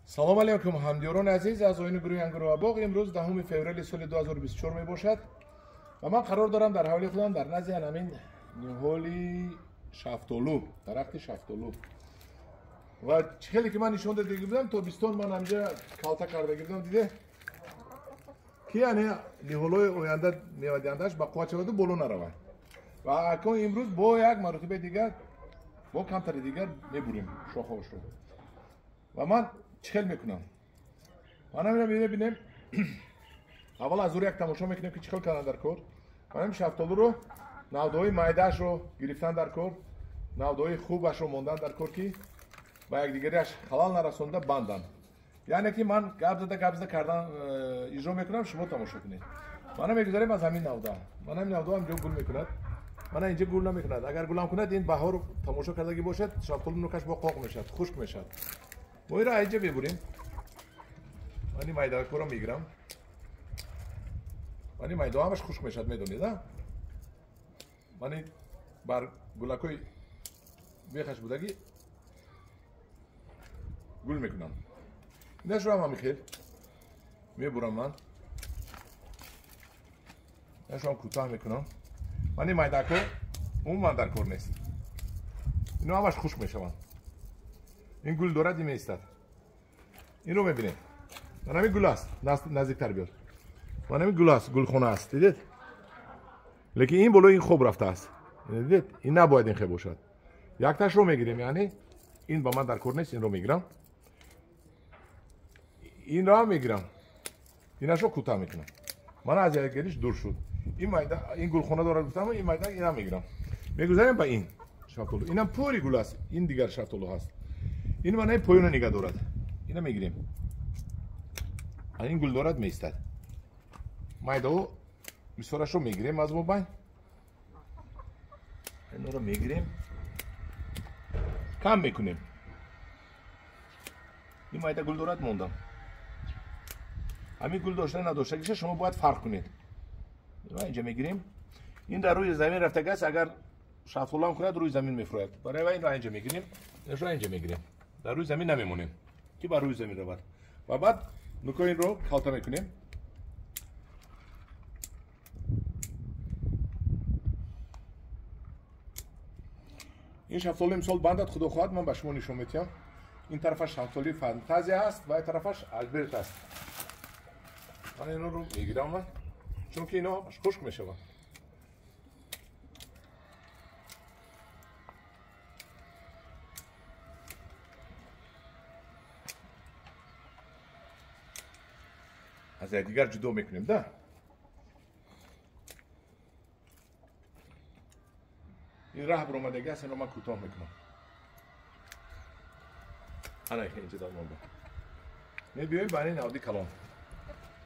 Салом алейкум ҳамдиёрони азиз, аз оини гурӯҳи Ангур ва боғ. Имрӯз 10 феврали соли 2024 мебошад ва ман қарор дорам дар ҳавлии худам дар назди ҳамин ниҳоли шафтолу, дарахти шафтолу. Ва чӣ хеле ки ман нишон дода будам, тобистон ман ҳамҷа калта карда будам, диде ки яъне ниҳолҳои оянда мевадиҳандааш ба қувват шаваду боло наравад. Ва акнун имрӯз бо як маротибаи дигар, бо камтари дигар мебурем шохаҳошро. Ва ман чӣ хел мекунам? Ман ҳамина мебинем. Аввал аз ӯр як тамошо мекунем ки чӣ хел кардан дар кор. Ман ҳамин шафтолуро, навдаҳои майдаашро гирифтан дар кор, навдаҳои хубашро мондан дар кор, ки ба якдигариаш халал нарасонда банданд. Яъне ки ман гап зада кардан иҷро мекунам, шумо тамошо кунед. Мана мегузарем аз ҳамин навда. Ман ҳамин навда ҳамҷо гул мекунад. Мана инҷа гул намекунад. Агар гулам кунад, ин баҳор тамошо кардагӣ бошад, шафтолу нукаш бо қоқ мешавад, хушк мешавад. Мо инро инҷа мебурем. Ман ин майдакҳоро мегирам. Ман ин майдаҳо ҳамаш хушк мешавад, медонед, а? Ман ин бар гулакҳои бехаш будагӣ гул мекунам. Инашро ҳам ҳамин хел мебурам ман. Инашро ҳам кӯтоҳ мекунам. Ман ин майдакҳо умуман дар кор нест. Ино ҳамаш хушк мешаванд. Ин гул дорад, ин меистад. Инро мебинед. Ман ҳамин гул аст, наздиктар биёр. Ман ҳамин гул аст, гулхона аст, дидед? Лекин ин болои ин хоб рафтааст. Дидед? Ин набояд ин хел бошад. Якташро мегирем, яъне ин ба ман дар кор нест, инро мегирам. Инро ҳам мегирам. Инашро кӯтоҳ мекунам. Ман аз якдигариш дур шуд. Ин майда, ин гулхона дорад гуфтам, ин майда инам мегирам. Мегузарем ба ин шафтолу. Инам пури гул аст, ин дигар шафтолу ҳаст. Ин манаи поёна нигаҳ дорад. Ина мегирем. Ин гул дорад, меистад. Майдао бисёрашро мегирем аз мобайн. Инро мегирем. Кам мекунем. Ин майда гул дорад, мондам. Ҳамин гул дошта надоштагиша шумо бояд фарқ кунед. Инҷа мегирем. Ин дар рӯи замин рафтагиаст, агар шафтолам кунад, рӯи замин мефурояд. Барои ва инро инҷа мегирем. Инро инҷа мегирем. Дар рӯи замин намемонем, ки бар рӯи замин равад. Ва баъд нукои инро калта мекунем. Ин шафтолу имсол бандад, худо хоҳад, ман ба шумо нишон медиҳам. Ин тарафаш шафтолуи фантазия аст ва ин тарафаш Алберт аст. Ман инро мегирам, ман чунки ино хушк мешаванд. Аз якдигар ҷудо мекунем, да? Ин раҳ баромадагӣ аст, инро ман кӯтоҳ мекунам. Ана инҷа дар монда. Мебиёем ба ин навди калон.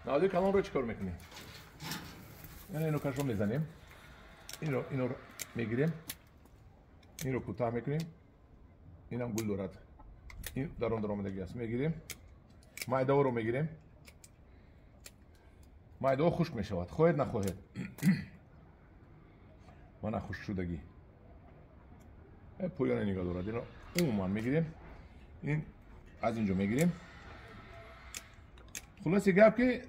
Навди калонро чӣ кор мекунем? Ина инокашро мезанем. Инро мегирем. Инро кӯтоҳ мекунем. Инам гул дорад. Ин дар он даромадагӣ аст. Мегирем. Майдаҳоро мегирем. Майдаҳо хушк мешавад, хоҳед нахоҳед. Мана хушкшудагӣ. Поёна нигоҳ дорад. Инро умуман мегирем. Ин аз инҷо мегирем. Хулоси гап ки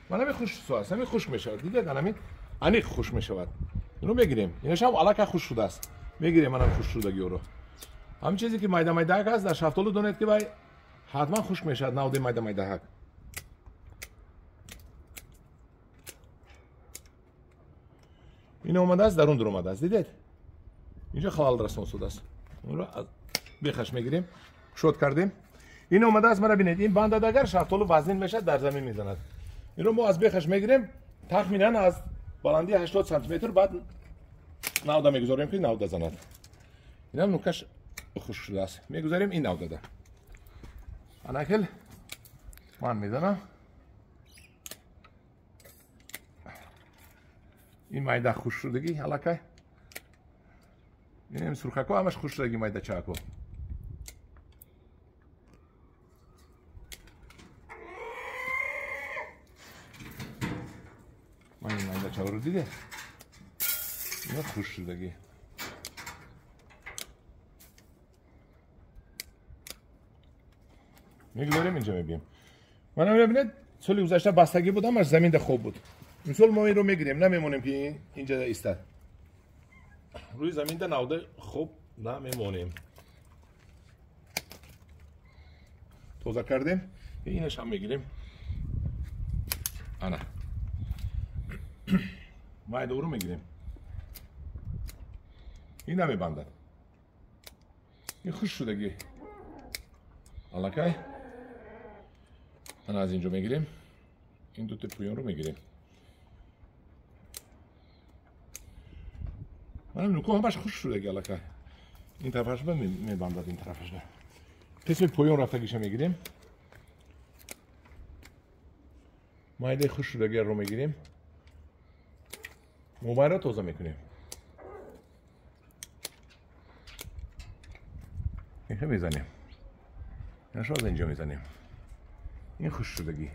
ман ҳамин хушк аст, ҳамин хушк мешавад. Дидед, ҳамин аниқ хушк мешавад. Инро мегирем. Инаш ҳам аллакай хушк шудааст. Мегирем манам хушкшудагиҳоро. Ҳамин чизе ки майда майдаак аст, дар шафтолу донед ки вай ҳатман хушк мешавад, навдаи майда майдаак. Ин омадааст, дар он дур омадааст. Дидед? Инҷо халал расон шудааст. Инро аз бехаш мегирем, кушод кардем. Ин омадааст, мара бинед, ин бандад агар шафтолу вазнин мешавад, дар замин мезанад. Инро мо аз бехаш мегирем, тахминан аз баландии 80 сантиметр, баъд навда мегузорем ки навда занад. Инам нукаш хушк шудааст. Мегузорем ин навдада. Анакел ман мезанам. Ин майда хушк шудагӣ аллакай. Ин сурхако ҳамаш хушк шудагӣ майдачаако. Ман ин майдачаро диде? Ина хушк шудагӣ. Мегузорем инҷа мебием. Мана мебинед, соли гузашта бастагӣ буд, ҳамаш заминда хоб буд. Имсол мо инро мегирем, намемонем ки инҷа истад. Рӯи заминда навда хоб намемонем. Тоза кардем, инаш ҳам мегирем. Ана. Майдору мегирем. Ин намебандад. Ин хушк шудагӣ. Аллакай. Ана аз инҷо мегирем. Ин дута пӯёнро мегирем. Манам нуко ҳамаш хушк шудагӣ аллакай. Ин тарафаш мебандад, ин тарафаш. Қисми поён рафтагиша мегирем. Майдаи хушк шудагиро мегирем. Мобайнро тоза мекунем. Инхе мезанем. Инашо аз инҷо мезанем. Ин хушк шудагӣ.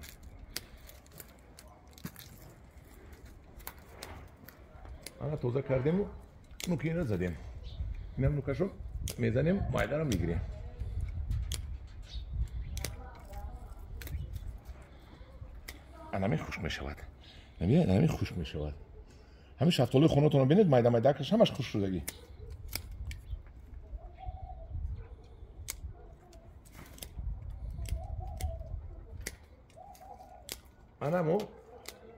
Ана тоза кардему, нуки инро задем. Инам нукашо мезанем, майдаро мегирем. Анами хушк мешавад. Набинед, анами хушк мешавад. Ҳамин шафтолуи хонатонро бинед, майда майдакаш ҳамаш хушк шудагӣ. Ана мо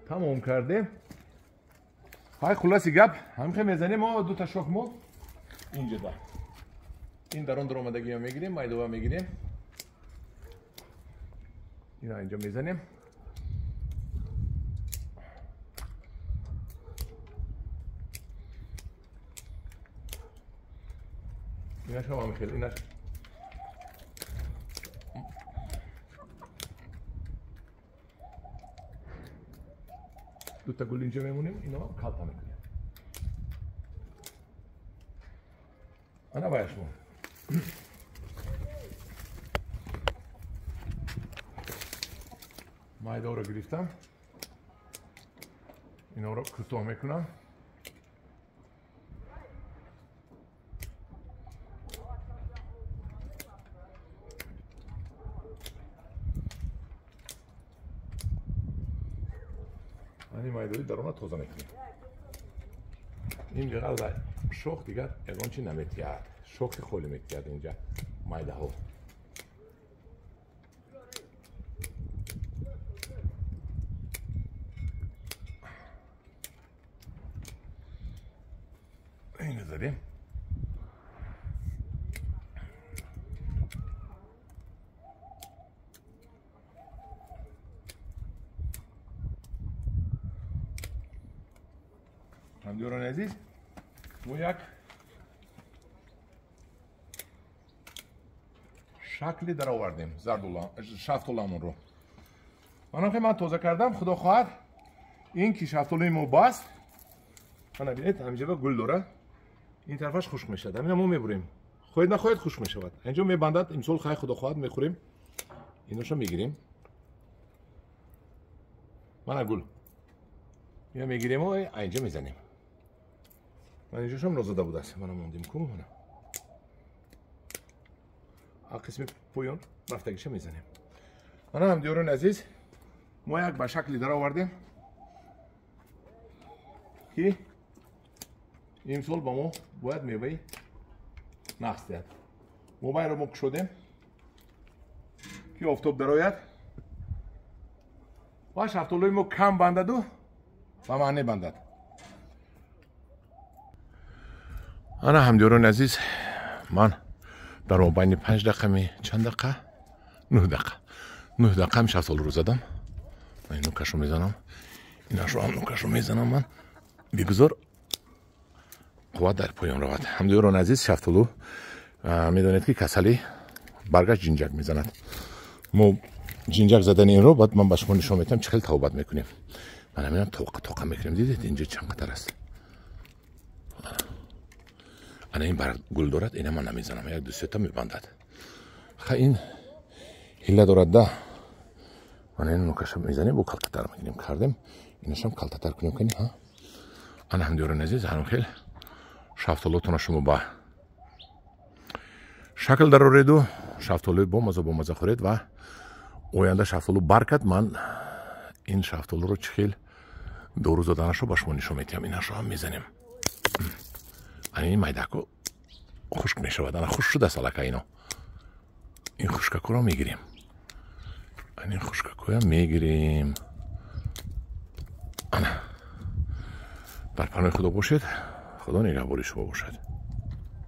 тамом кардем. Ҳай хулоси гап, ҳамихе мезанем мо дута шох мо инҷода. Ин дар он даромадагиро мегирем, майдова мегирем. Ина инҷо мезанем. Инаш ҳам ҳамихел, инаш дута гул инҷо мемонем, ино калта мекунем. Ана ваяш мо. Майдаро гирифтам. Иноро кӯтоҳ мекунам. Ани майдои дарона тоза мекунем. Ин ҷиғар шох дигар ягон чи наметиҳад. Шохи холӣ метиҳад инҷа майдаҳо. Ина задем. Ҳамдиёрони азиз, мо як шакле даровардем шафтоламонро. Манам ки ман тоза кардам, худо хоҳад ин ки шафтолаи мо баст. Мана бинед, ҳаминҷо гул дорад. Ин тарафаш хушк мешавад. Ҳамина мо мебурем. Хоҳед нахоҳед хушк мешавад. Инҷо мебандад, имсол хай худо хоҳад мехӯрем. Иноша мегирем. Мана гул. Ина мегирем ва инҷо мезанем. Ман инҷошам нозада будааст. Мана мондем ку, мана. А қисми поён рафтагиша мезанем. Мана ҳамдиёрони азиз, мо як ба шакли даровардем ки имсол ба мо бояд меваи нақс диҳад. Мобайнро мо кушодем ки офтоб дарояд ва шафтолуи мо кам бандаду ба маъне бандад. Ана ҳамдиёрони азиз, ман дар мобайни 5 дақиқа, чанд дақиқа? 9 дақиқа. 9 дақиқа шафтолуро задам. Ман ин нукашро мезанам. Инашро ҳам нукашро мезанам ман. Бигузор қувват дар поён равад. Ҳамдиёрони азиз, шафтолу медонед ки касалӣ баргаш ҷинҷак мезанад. Мо ҷинҷак задани инро баъд ман ба шумо нишон медиҳам чӣ хел тавбат мекунем. Ман ҳаминам тоқа тоқа мекунем. Дидед инҷо чанд қадар аст. Ана ин барг гул дорад, ина ман намезанам. Як ду сета мебандад. Ха ин ҳилла дорад да. Мана ин нукаша мезанем, бо калтатар мекунем. Кардем, инашам калтатар кунем кани, ҳа? Ана ҳамдиёрони азиз, ҳамин хел шафтолотона шумо ба шакл дарореду Шафтолуи бомаза бомаза хӯред ва оянда шафтолу баркат. Ман ин шафтолуро чӣ хел дору заданашро ба шумо нишон медиҳам. Инашро ҳам мезанем. Ана ин майдако хушк мешавад. Ана хушк шудааст аллакай ино. Ин хушкакуро мегирем, ана ин хушкакуям мегирем. Ана, дар паноҳи Худо бошед, Худо нигаҳбори шумо бошад.